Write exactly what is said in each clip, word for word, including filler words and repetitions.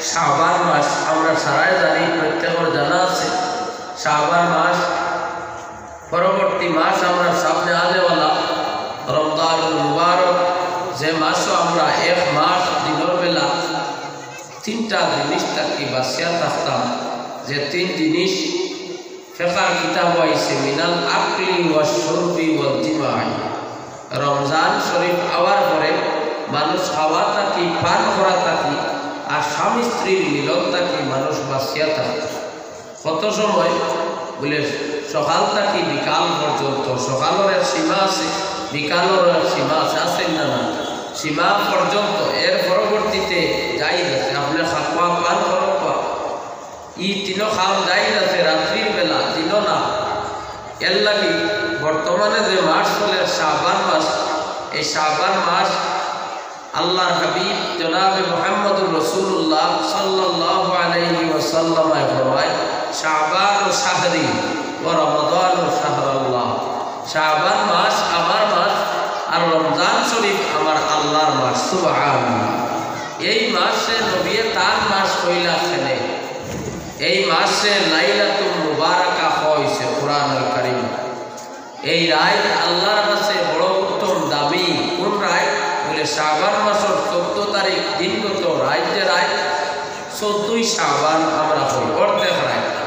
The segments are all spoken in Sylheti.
শাবান মাস আমরা সারাই জানি, প্রত্যেকর জানা আছে। শাবান মাস, পরবর্তী মাস আমরা সামনে আনেওয়ালা রমজানুল মুবারক, যে মাসও আমরা এক মাস দিনর বেলা তিনটা জিনিস থাকি বাঁচিয়া থাকতাম, যে তিন জিনিস ফেকার কিতাব আইছে, মিনাল আকলি ওয়া শুরবি ওয়াল জিমাই। রমজান শরীফ আওয়ার পরে মানুষ খাওয়া থাকি, পান করা থাকি, আর স্বামী স্ত্রীর মিলন থাকি মানুষ বাঁচিয়া থাকে। কত সময়? বলে, সকাল থাকি বিকাল পর্যন্ত। সকালর এক সীমা আছে, বিকালর এক সীমা আছে, আছে না না? সীমা পর্যন্ত, এর পরবর্তীতে জায়েজ আছে, আপনে খাওয়া পান করবা, ই তিনো কাম জায়েজ আছে, রাত্রির বেলা, দিনো না। এর লাগি বর্তমানে যে মাস চলে, শাবান মাস, এই শাবান মাস আল্লাহর হাবিব জনাবে মুহাম্মদুর রাসূলুল্লাহ সাল্লাল্লাহু আলাইহি ওয়াসাল্লামে ফরমায়, "শাবানু শাহরি ওয়া রমাদানু শাহরাল্লাহ।" শাবান মাস আমার মাস, আর রমজান শরীফ আমার আল্লাহর মাস। সুবহানাল্লাহ। এই মাসরে নবিয়ে তান মাস কইলা কেনে? এই মাসরে লাইলাতুল মুবারাকা কইছে কোরআনুল কারীম। এই রাইত আল্লাহর কাছে বড় উত্তম দামি। কোন রাইত? বলে, শাবান মাসর চৌদ্দ তারিখ দিনগত রাইত, যে রাইত চৌদ্দই শাবান আমরা কই, অর্ধেক রাইত।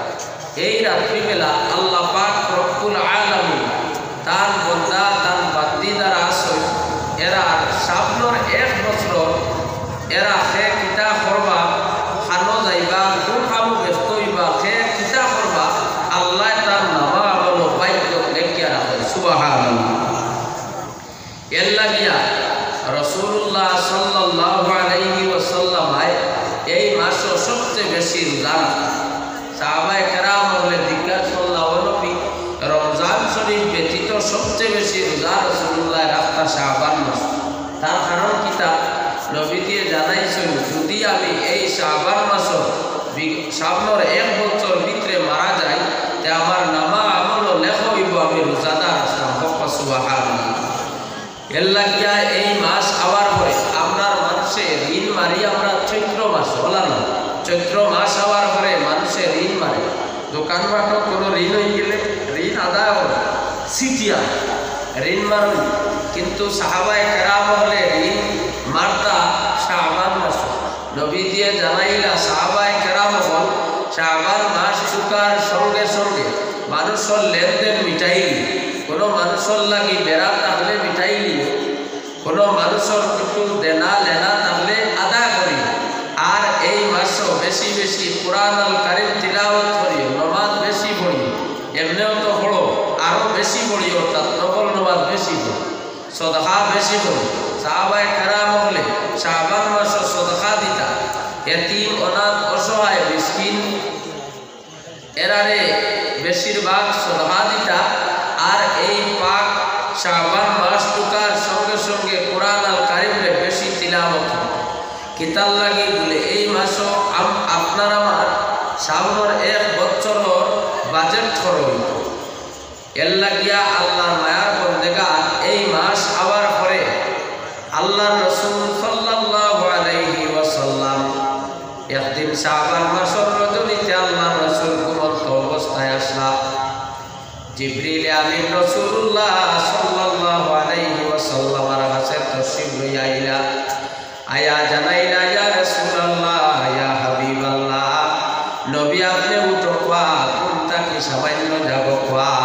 এই রাত্রিবেলা আল্লাহ পাক রব্বুল আলামিন তান বন্দা, তান বান্দি যারা আছে, এরা সামনর এক বছর এরা কে কিতা করবা, খানো যাইবা, কোন কামো ব্যস্ত অইবা, কে কিতা করবা, আল্লাহ তার নামা আমল বাইত লেখিয়া রাখে। সুবহানাল্লাহ। এর লাগিয়া রাসূলুল্লাহ সাল্লাল্লাহু আলাইহি ওয়াসাল্লাম এই মাসো সবচেয়ে বেশি রোজা রাখা। সাহাবায়ে কেরাম অকলে জিজ্ঞাসা করলা, "ও নবী, রমজান শরীফ ব্যতীত সবচেয়ে বেশি রোজা রাসূলুল্লাহ রাখতা শাবান মাস, তার কারণ কিতা?" নবীজিয়ে জানাইছইন, "যদি আমি এই শাবান মাসো বি-, সামনর এক বছর ভিতরে মারা যাই, তে আমার নামা আমলো লেখা অইবো আমি রোজাদার আছলাম।" কউক্কা সুবহানাল্লাহ। এর লাগিয়া এই মাস আওয়ার পরে আমরার মানষে ঋণ মারি আমরা চৈত্র মাস, অলা না? চৈত্র মাস আওয়ার পরে মানষে ঋণ মারে। দোকানপাটো কোনো ঋণ অইগেলে ঋণ আদায় অয়, সিটিয়া ঋণ মারুন। কিন্তু সাহাবায়ে কেরাম অকলে ঋণ মারতা শাবান মাসো। নবীজিয়ে জানাইলা, সাহাবায়ে কেরাম অকল শাবান মাস ঢুকার সঙ্গে সঙ্গে মানষর লেনদেন মিটাইলি, কোনো মানষর লাগি বেড়া থাকলে মিটাইলি, কোনো মানষর কিছু দেনা লেনা থাকলে আদা করি। আর এই মাসো বেশি বেশি কোরআন আল কারীম তিলাওয়াত করি, নমাজ বেশি পড়ি, এমনেও তো পড়ো, আরো বেশি পড়ি, অর্থাৎ নফল নমাজ বেশি পড়ি, সদকা বেশি পড়ি। সাহাবায়ে কেরাম অকলে শাবান মাসো সদকা দিতা, এতিম, অনাথ, অসহায়, মিসকিন, এরারে বেশিরভাগ সদকা দিতা। আর এই পাক শাবান মাস ঢুকার সঙ্গে সঙ্গে কোরআন আল কারীমরে বেশি তিলাওয়াত করতা। কিতার লাগি? বলে, এই মাসো আম-, আপনার আমার সামনর এক বছরর বাজেট খরচ অইতো। এর লাগিয়া আল্লাহর মায়ার বন্দেগান এই মাস আওয়ার পরে আল্লাহর রাসূল সাল্লাল্লাহু আলাইহি ওয়াসাল্লাম একদিন শাবান মাসর রজনীতে আল্লাহর রাসূল ঘুমন্ত অবস্থায় আছলা। জিবরিল আমিন রাসূলুল্লাহ সাল্লাল্লাহু আলাইহি ওয়াসাল্লামর কাছে তশরিফ লইয়া আইলা। আয়া জানাইলা, "ইয়া রাসূলুল্লাহ, ইয়া হাবিবাল্লাহ, নবী আপনে উঠউক্কা, ঘুম থাকি সামান্য জাগউক্কা।"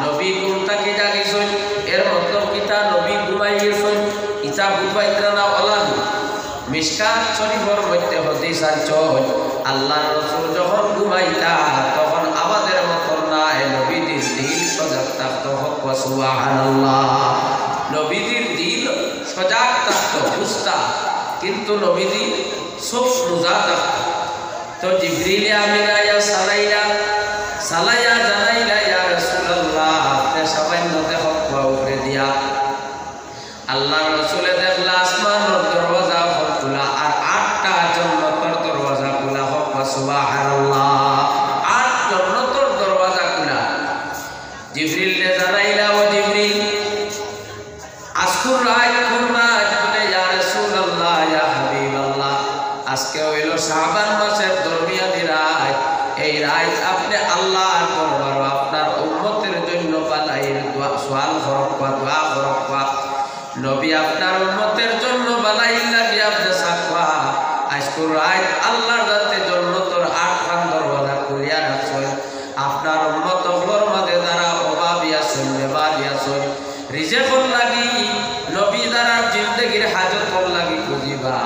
নবী ঘুম থাকি জাগিছইন, এর মতলব কিতা? নবী ঘুমাই গেছইন, ইতা বুঝবাইত্রা না অলানি। মিশকাত শরীফর মধ্যে হাদিস আনছইন, আল্লাহর রাসূল যখন ঘুমাইতা, তখন আমাদের মতন নায়, নবীজির দিল সজাগ থাকতো। কউক্কা সুবহানাল্লাহ। নবীজির দিল সজাগ থাকতো, বুঝতা, কিন্তু নবীজি চউখ মুজা থাকতো। তো জিবরিলে আমিন আইয়া চালাইলা, চালাইয়া জানাইলা, "ইয়া রাসূলুল্লাহ, আপনে সামান্য দেখউক্কা উপরে দিয়া।" আল্লাহর রাসূলে দেখলা আসমানর দরওয়াজা অকল খুলা, আর আটটা জন্নতর দরওয়াজা খুলা। কউক্কা সুবহানাল্লাহ। আট জন্নতর দরওয়াজা খুলা। জিবরিলরে জানাইলা, "ও জিবরিল, আজকুর রাইত কুন রাইত?" বলে, "ইয়া রাসূলুল্লাহ, ইয়া হাবিবাল্লাহ, আজকে অইলো শাবান মাসর দরমিয়ানি রাইত। এই রাইত আপনে আল্লার দরবারো আপনার উম্মতর জন্য বালাইর দোয়া সওয়াল করউক্কা, দোয়া করউক্কা। নবী আপনার উম্মতর জন্য বালাইর লাগি আপনে চাউক্কা। আইজকুর রাইত আল্লার যাতে জন্নতর আটখান দরওয়াজা খুলিয়া রাখছইন। আপনার উম্মত অকলর মাঝে যারা অভাবী আছইন, বেমারি আছইন, রিজেকর লাগি, নবী যারার জিন্দেগির হাজতর লাগি খুজিবা,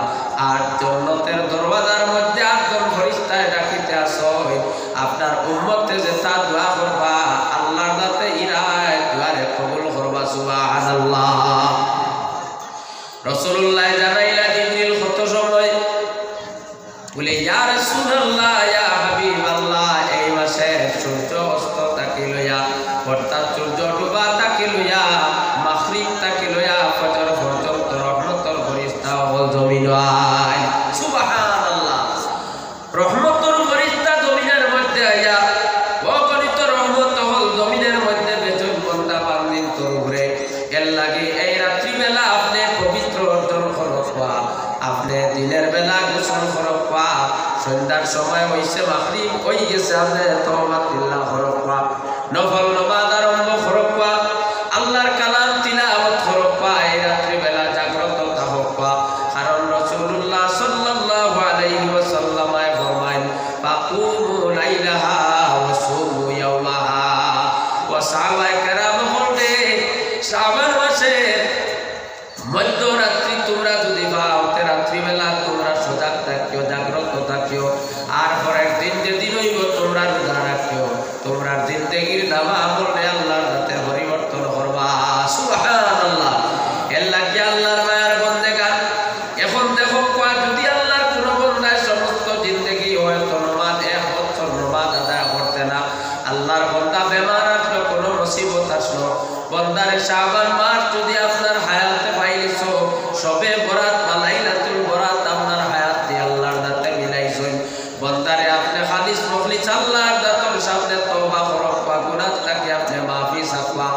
আর জন্নতর দরওয়াজার মধ্যে আটজন ফিরিস্তায় ডাকিতা আছইন, আপনার উম্মতে যেতা দোয়া করবা, আল্লার যাতে ইরা দোয়ারে কবুল করবা। সুবহানাল্লাহ। রাসুলুল্লায় জানাইলা জিবরিল কত সময়? বলে, ইয়া রাসুলাল্লাহ, ইয়া হাবিবাল্লাহ, এই মাসে সূর্য অস্ত থাকি লইয়া, অর্থাৎ সূর্য ডুবা থাকি লইয়া, মাগরিব থাকি লইয়া ফজর পর্যন্ত রহমতর ফিরিস্তা অকল জমিনো আইন। সুবহানাল্লাহ। রহমতর ফিরিস্তা জমিনর মধ্যে আইয়া, অগণিত রহমত অকল জমিনর মধ্যে বেজুন বন্দা বান্দিন্তর উপরে। এর লাগি এই রাত্রিবেলা আপনে পবিত্র অর্জন করউক্কা, আপনে দিনর বেলা গোসল করউক্কা, সন্ধ্যার সময় অইছে, মাগরিব অইগেছে, আপনে তওবা তিল্লা করউক্কা, নফল নমাজ আরম্ভ করউক্কা, আল্লার কালাম তিলাওয়াত করউক্কা, এই রাত্রিবেলা জাগ্রত থাকউক্কা। কারণ রাসুলুল্লাহ সাল্লাল্লাহু আলাইহি ওয়াসাল্লামে ফরমাইন, ফাকুমু লাইলাহা ওয়া সুমু ইয়াওমাহা। ও সাহাবায়ে কেরাম অকল রে, শাবান মাসর মধ্যরাত্রি তুমরা যুদি পাও, তে রাত্রিবেলা তুমরা সজাগ থাকিও, জাগ্রত থাকিও। আর পরের দিন যেদিন অইবো তুমরা রোজা রাখিও। তুমরার জিন্দেগির নামা আমলরে আল্লার যাতে পরিবর্তন করবা। সুবহানাল্লাহ। এর লাগি আল্লার মায়ার বন্দেগান, এখন দেখউক্কা, যুদি আল্লার কুনু বন্দায় সমস্ত জিন্দেগি হয়তো নমাজ, এক বছর নমাজ আদায় করতে না, আল্লার বন্দা বেমার আছলো, কুনু মুসিবত আছলো, বন্দারে শাবান মাস যুদি আপনার হায়াতে পাইলিছো, শবে বরাত বা লাইলাতুল বরাত আপনার হায়াত দি আল্লার যাতে মিলাইছইন, বন্দারে আপনে খালিস মুখলিস আল্লার যাতর সামনে তওবা করউক্কা, গুনা থাকি আপনে মাফি চাউক্কা।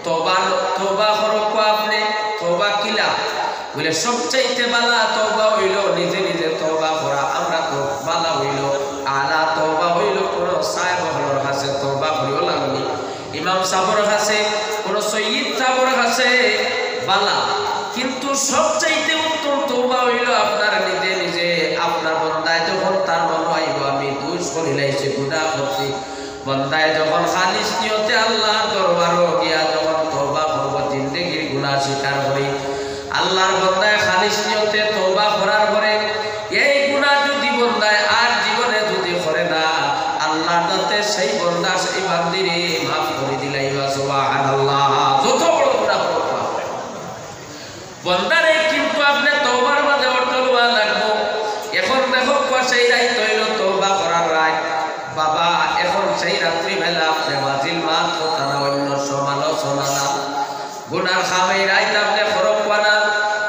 তওবা, তওবা করউক্কা আপনে, তওবা কিলা? বলে, সবচাইতে বালা তওবা অইলো নিজে নিজে তওবা করা। আমরা তো বালা অইলো, আলা তওবা অইলো কুনু সাহেব অকলর কাছে তওবা করিও লাগনি, ইমাম সাবর কাছে, কুনু সৈয়দ সাবর কাছে বালা। কিন্তু সবচাইতে উত্তম তওবা অইলো আপনার নিজে নিজে, আপনার বন্দায় যখন তার মনো আইবো, আমি দুষ করিলাইছি, গুনা করছি, বন্দায় যখন খালিস নিয়তে আল্লার দরবারো গিয়া যখন তওবা করবো, জিন্দেগির গুনা স্বীকার করি, আল্লার বন্দায় খালিস নিয়তে তওবা করার পরে এই গুনা যুদি বন্দায় আর জীবনে যুদি করে না, আল্লার যাতে সেই বন্দা সেই বান্দিরে মাফ করি দিলাইবা। সুবহানাল্লাহ। যত বড় গুনা করউক্কা। বন্দারে কিন্তু আপনে তওবার মাঝে অটল অওয়া লাগবো। এখন দেখউক্কা, সেই রাইত অইলো তওবা করার রাইত। বাবা, এখন সেই রাত্রিবেলা আপনে বাজিল মাত কথা না, অন্য সমালোচনা না, গুনার কাম এই রাইত আপনে করউক্কা না,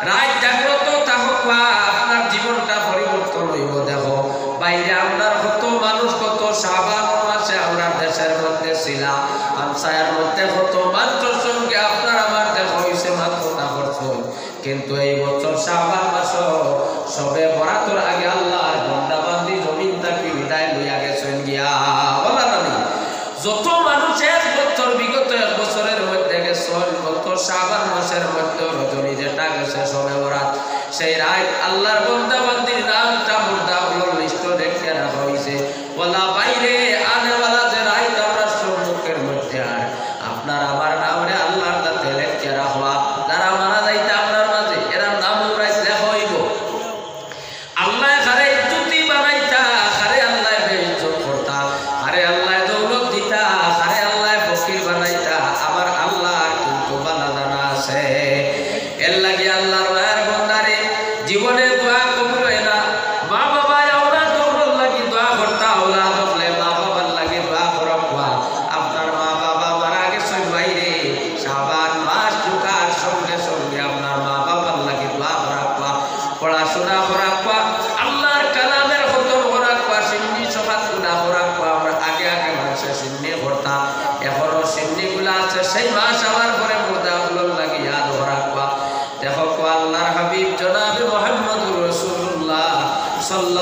রাইত জাগ্রত থাকউক্কা, আপনার জীবনটা পরিবর্তন অইবো। দেখো, বাইরে আমরার কত মানুষ, কত শাবান মাসে আমরার দেশর মধ্যে ছিলা, হামসায়ার মধ্যে কত মানুষর সঙ্গে আপনার আমার দেখা অইছে, মাত কথা করছো। কিন্তু এই বছর শাবান মাসো শবে বরাতর আগে আল্লার বন্দা বান্দি জমিন থাকি বিদায় লইয়া গেছইন গিয়া। বলা নানি? যত মানুষ এক বছর, বিগত এক বছরর মধ্যে গেছইন, গত শাবান মাসর মধ্যে রজনী যেটা গেছে শবে বরাত, সেই রাইত আল্লার বন্দা বান্দির নামটা মুর্দা অইল।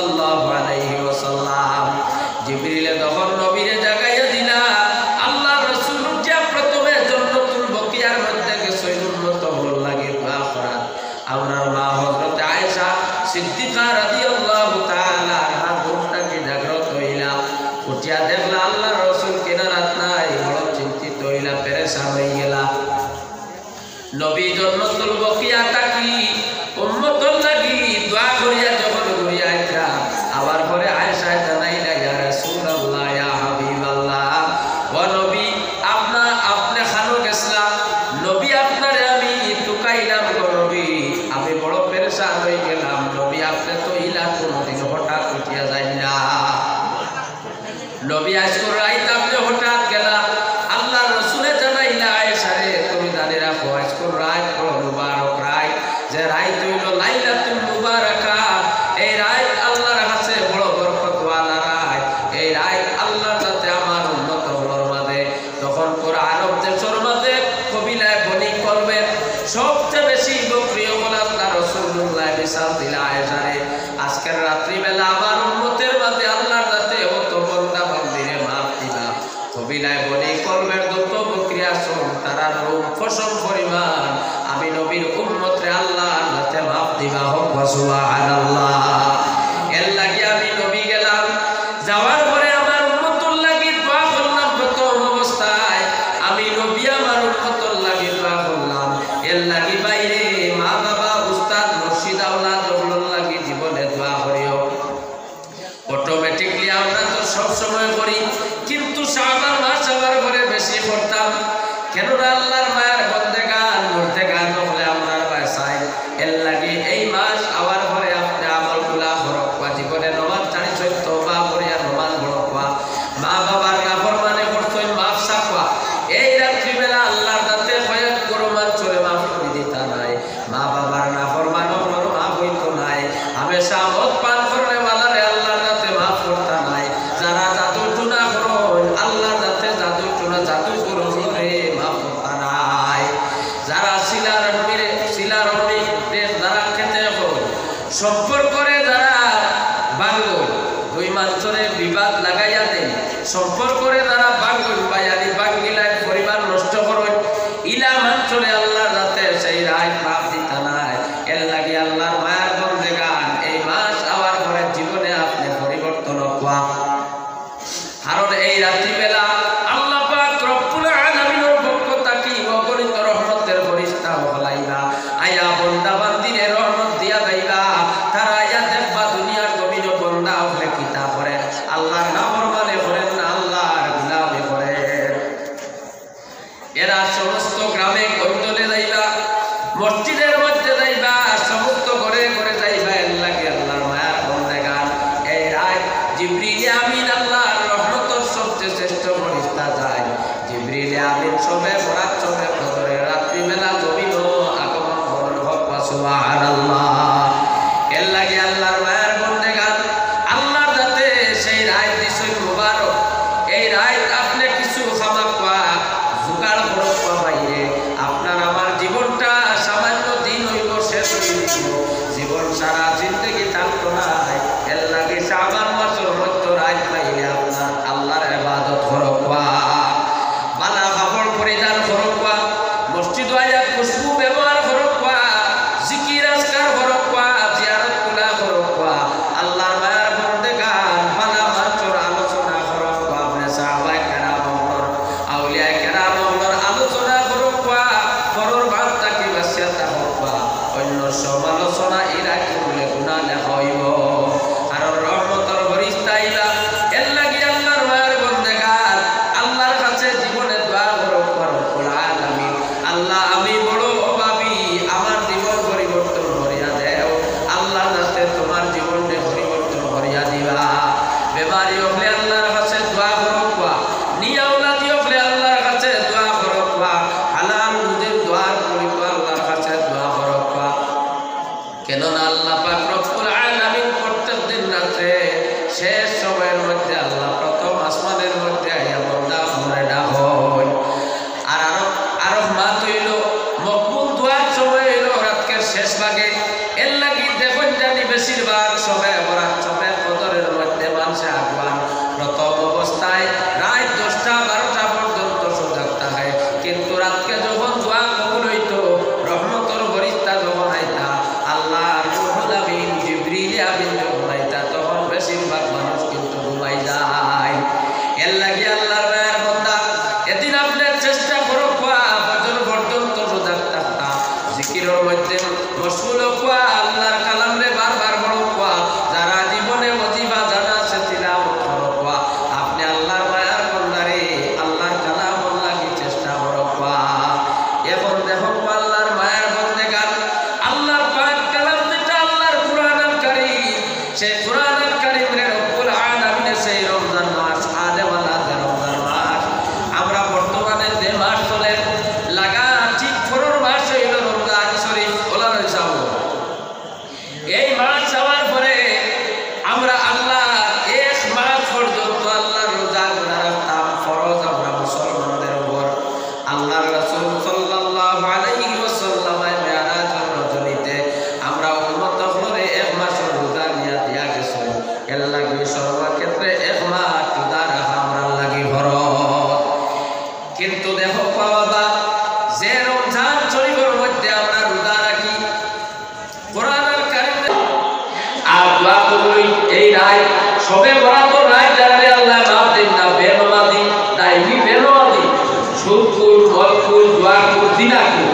সাল্লাল্লাহু আলাইহি ওয়াসাল্লাম। জিবরিলে যখন নবীরে জাগাইয়া দিলা, আল্লাহর রাসূল উঠিয়া প্রথমে জন্নতুল বকিয়ার মধ্যে গেছইন উম্মত অকলর লাগি দোয়া করাত। আমরার মা হযরত আয়েশা সিদ্দিকা রাদিয়াল্লাহু তাআলা আনহা ঘুম থাকি জাগ্রত অইলা, উঠিয়া দেখলা আল্লাহর রাসূল কিনারাত নাই, বড় চিন্তিত অইলা, পেরেশান অইগেলা। নবী জন্নতুল বকিয়া থাকি উম্মতর লাগি দোয়া করিয়া যখন ঘুরিয়া আইতরা, আবার পরে আয়েশায় জানাইলা, "ইয়া রাসূলুল্লাহ, ইয়া হাবিবাল্লাহ, ও নবী, আপনা-, আপনে খানো গেছলা, নবী আপনারে আমি তুকাইলাম গো নবী, আমি বড় পেরেশান অইগেলাম, নবী আপনে তো ইলা কুনুদিন হঠাৎ উঠিয়া যাইন না।" নবী আইজকুর রাইত আপনে হঠাৎ গেলা। আল্লাহর রাসূলে জানাইলা, "আয়েশারে, তুমি জানি রাখো, আইজকুর রাইত বড় মুবারক রাইত, যে রাইত অইলো লাইলাতুল মুবারাকা। এই রাইত আল্লাহর কাছে বড় বরকতওয়ালা রাইত। এই রাইত আল্লাহর সাথে আমার উম্মত অকলর মাঝে।" তখন পুরা আরব দেশর মাঝে কবিলায় বনি কলবের সবচেয়ে বেশি বকরি অকল আল্লাহর রাসূলুল্লাহ বিশাল দিলা আয়েশারে, আজকের রাত্রিবেলা আমার উম্মতর মাঝে আল্লাহর যাতে অত বন্দা বান্দিরে মাফ দিবা। কবিলায় বনি কলবের যত বকরি আছইন, তারার রূপ পশম পরিমাণ আমি নবীর উম্মতরে আল্লাহর যাতে মাফ দিবা। হক বা সুবহানাল্লাহ। এর লাগি আমি নবী গেলাম, যাওয়ার পরে আমার উম্মতর লাগি দোয়া করলাম। প্রথম অবস্থায় আমি নবী আমার উম্মতর লাগি দোয়া করলাম। এর লাগি বাইরে মা বাবা, উস্তাদ, মুর্শিদ, আওলাদ অকলর লাগি জীবনে দোয়া করিও। Automatically আমরা তো সব সময় করি, কিন্তু শাবান মাস আওয়ার পরে বেশি করতাম। কেননা আল্লাহর মায়ার বন্দেগান, মুর্দেগান অকলে আমরার বায় চাইন। এর লাগি এই মাস আওয়ার পরে আপনে আমলগুলা করউক্কা, জীবনে নমাজ ছাড়ছইন, তওবা করিয়া নমাজ পড়উক্কা, মা বাবার নাফরমানি করছইন, মাফ চাউক্কা। এই রাত্রিবেলা আল্লাহর যাতে কয়েক গরু মানষরে মাফ করি দিতা নায়, মা বাবার নাফরমান অকলর মাফ অইতো নায়, হামেশা মদ পান করনেওয়ালারে আল্লাহর যাতে মাফ করতা নায়, যারা জাদু টুনা করইন আল্লাহর যাতে জাদু টুনা জাদু করইন অকলরে মাফ করতা নায়, যারা সিলা রহমিরে, সিলা রহমিরে যারা খেতে অকল, সম্পর্করে যারা ভাঙ্গইন, দুই মানষরে বিবাদ লাগাইয়া দেইন, সম্পর্করে যারা ভাঙ্গইন, বায়ানি ভাঙ্গিলাইন, পরিবার নষ্ট করইন, ইলা মানষরে আল্লাহর যাতে সেই রাইত মাফ দিতা নায়। এর লাগি আল্লাহর মায়ার বন্দেগান, এই মাস আওয়ার পরে জীবনে আপনে পরিবর্তন অউক্কা। কারণ এই রাত্রিবেলা আল্লাহ পাক রব্বুল আলামিনর পক্ষ থাকি অগণিত রহমতের ফিরিস্তা অকল আইবা, আইয়া বন্দা বান্দিরে রহমত দিয়া যাইবা। তারা আইয়া দেখবা দুনিয়ার জমিনো বন্দা অকলে কিতা করের, আল্লাহর নাফরমানি করের না, আল্লাহর শবে বরাতর রাইত যারারে আল্লায় মাফ দেইন না, বেনমাজি, দাইমি বেনমাজি, সুদখুর, মদখুর, জুয়াখুর, জিনাখুর,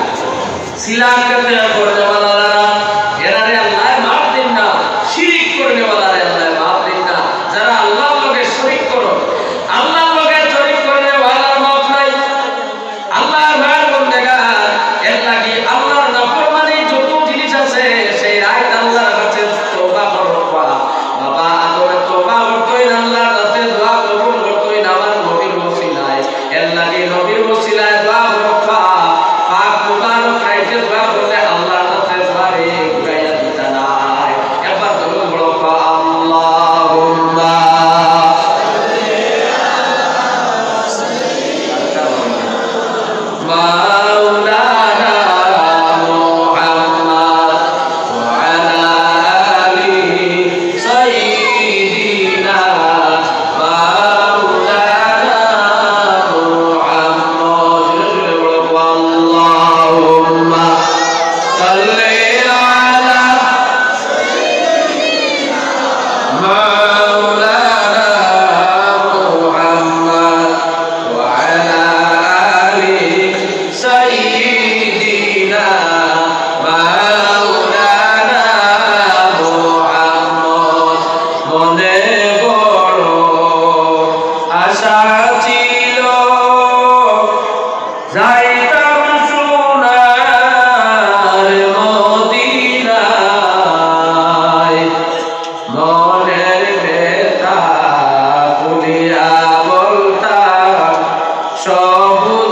সিলাম কেতেয়া করনেওয়ালা যারা, এরারে আল্লায় মাফ দেইন না, শিরিক করনেওয়ালারে আল্লায় মাফ দেইন না, যারা আল্লাহর লগে শরিক করইন, আল্লাহর লগে শরিক করনেওয়ালার মাফ নাই। আল্লাহর ভাই বন্দেগান, এর লাগি আল্লাহর নাফরমানি যত জিনিস আছে, সেই রাইত আল্লাহর কাছে তওবা করো। বাবা আদমে তওবা করতইন, আল্লাহর কাছে দোয়া কবুল করতইন আমার নবীর ওসিলায়। এর লাগি নবীর ওসিলায় দোয়া করো। পাক মুবারক খাইতে দোয়া করলে আল্লাহর কাছে দোয়ারে ঘুরাইয়া দিতা নায়। একবার জোরে বলো, আল্লাহুম্মা مولانا محمد وعلى آل سيدنا مولانا محمد. اللهم صل على مولانا محمد وعلى آل سيدنا مولانا محمد. মনে বড় আশা ছিল, যাইতাম সোনার মদিনায়। মনের ব্যথা খুলিয়া বলতাম, সবুজ